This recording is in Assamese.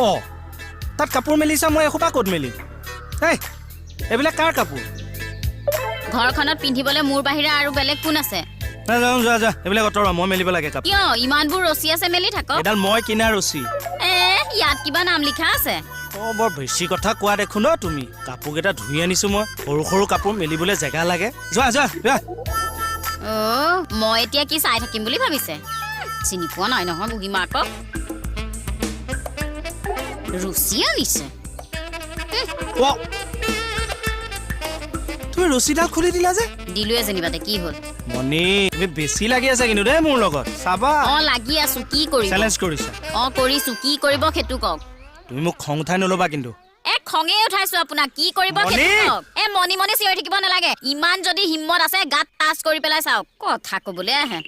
অঁ, তাত কাপোৰ মেলিছা, মই এসোপা ক'ত মেলিম? এই, এইবিলাক কাৰ কাপোৰ? ঘৰখনত পিন্ধিবলৈ মোৰ বাহিৰে আৰু বেলেগ কোন আছে? নাযাওঁ, যোৱা যোৱা, এইবিলাক আঁতৰোৱা, মই মেলিব লাগে কাপোৰ। কিয়, ইমানবোৰ ৰছী আছে, মেলি থাকক। এডাল মই কিনা ৰছী। এ, ইয়াত কিবা নাম লিখা আছে। অ', বৰ বেছি কথা কোৱা দেখোন ন তুমি। কাপোৰকেইটা ধুই আনিছো মই, সৰু সৰু কাপোৰ মেলিবলৈ জেগা লাগে। যোৱা যোৱা যোৱা। অ', মই এতিয়া কি চাই থাকিম বুলি ভাবিছে? চিনি পোৱা নাই নহয় বুঢ়ী মাকক। ৰছী আনিছে। অ', তুমি ৰছীডাল খুলি দিলা যে? দিলোৱে যেনিবা দে, কি হ'ল? মণি, তুমি বেছি লাগি আছা কিন্তু দেই মোৰ লগত, চাবা। অ, লাগি আছো, কি কৰিব? চেলেঞ্জ কৰিছা? অ, কৰিছো, কি কৰিব সেইটো কওক। তুমি মোক খং উঠাই নল'বা কিন্তু। এ, খঙে উঠাইছো আপোনাক, কি কৰিব মণি! সেইটো কওক। এ, মণি মণি চিঞৰি থাকিব নালাগে। ইমান যদি হিম্মত আছে, গাত টাচ কৰি পেলাই চাওক। কথা কবলৈ আহে।